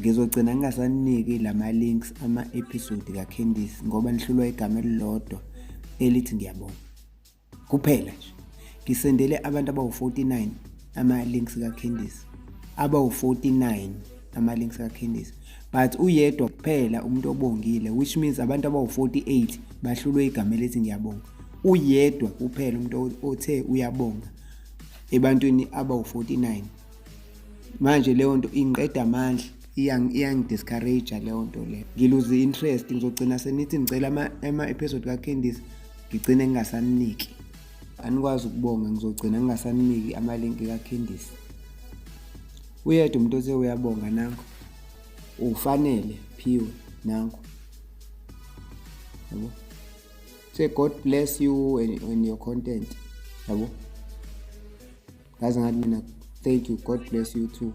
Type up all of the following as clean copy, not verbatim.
Ngizogcina ngingasaniki lama-links ama-episode kaCandice ngoba nihlulwa igama elilodwa elithi ngiyabonga. Kuphela nje. Ngisendele abantu abawu-49 ama-links kaCandice. Abawu-49 ama-links kaCandice. But uyedwa kuphela umuntu obongile which means abantu abawu-48 bahlulwe igama elithi ngiyabonga. Uyedwa kuphela umuntu othe uyabonga ebantwini abawu-49. Manje leyo nto ingiqeda amandla iyangi-discourage leyo nto leyo. Ngiluze interest ngizogcina senithi ngicela ama-episode kaCandice ngigcine ngingasaniki. Anikwazi ukubonga ngizogcina ngingasaniki amalinki kaCandice. Uyedwa umuntu othe uyabonga nanko. Ufanele phiwe nanko. Yabo. Say God bless you and your content. Yabo. Ngaze ngathi mina thank you God bless you too.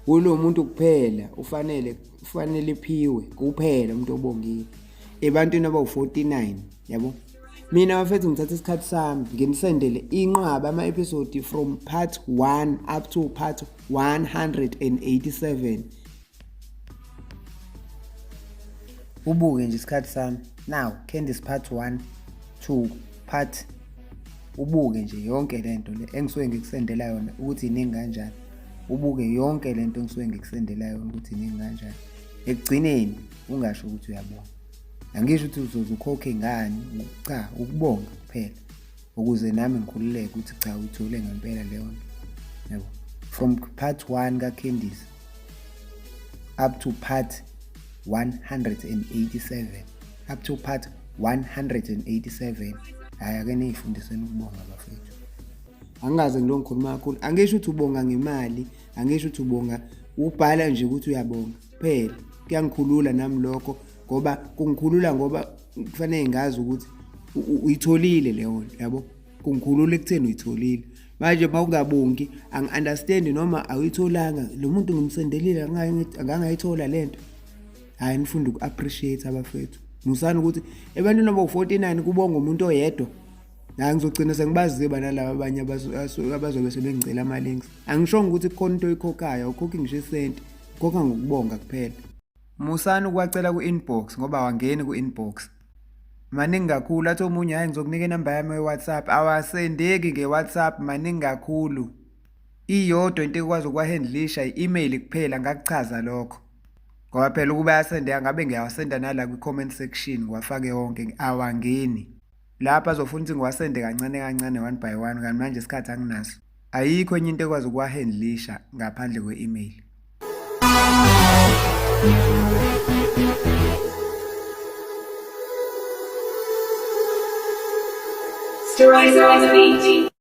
Kulo muntu kuphela ufanele ufanele phiwe kuphela umuntu obongile. Ebantwini abawu-49 yabo. Mina bafethu ngithatha isikhathi sami nginisendele inqwaba ama-episode from part 1 up to part 187. Ubuke nje isikhathi sami. Now, Candice part 1 2 part ubuke nje yonke lento le engisuke ngikusendela yona ukuthi iningi kanjani. Ubuke yonke lento engisuke ngikusendela yona ukuthi iningi kanjani. Ekugcineni ungasho ukuthi uyabonga. Angisho ukuthi uzoze ukhokhe ngani, cha ukubonga kuphela ukuze nami ngikhululeke ukuthi cha uyithole ngempela leyo nto. Yabo. From part 1 kaCandice up to part 187 up to part 187. Hhayi ake niyifundiseni ukubonga bafethu. Angingaze ngilo ngikhuluma kakhulu. Angisho ukuthi ubonga ngemali, angisho ukuthi ubonga ubhala nje ukuthi uyabonga kuphela. Kuyangikhulula nami lokho ngoba kungikhulula ngoba kufanele ngazi ukuthi uyitholile leyo nto yabo. Kungikhulula ekutheni uyitholile. Manje uma ungabongi angi-understand noma awuyitholanga lo muntu ngimsendelile angangayithola le nto. Hhayi nifunde uku-appreciate abafethu. Musani ukuthi ebantwini abawu-49 kubonga umuntu oyedwa. Hayi ngizogcina sengibaziba nalaba abanye abazobe sebengicela ama-links. Angishongo ukuthi kukhona into oyikhokhayo, awukhokhi ngisho isenti, ukhokha ngokubonga kuphela. Musani ukuwacela ku-inbox ngoba awangeni ku-inbox. Maningi kakhulu athi omunye hhayi ngizokunika inamba yami ye-WhatsApp, awasendeki nge-WhatsApp maningi kakhulu. Iyodwa into ekwazi ukuwahendlisha i-email kuphela ngakuchaza lokho. Ngoba phela ukuba ayasendeka ngabe ngiyawasenda nala kwi-comment section ngiwafake wonke awangeni. Lapha azofuna ukuthi ngiwasende kancane kancane one by one kanti manje isikhathi anginaso. Ayikho enye into ekwazi ukuwahendlisha ngaphandle kwe-email. Stories on the beat.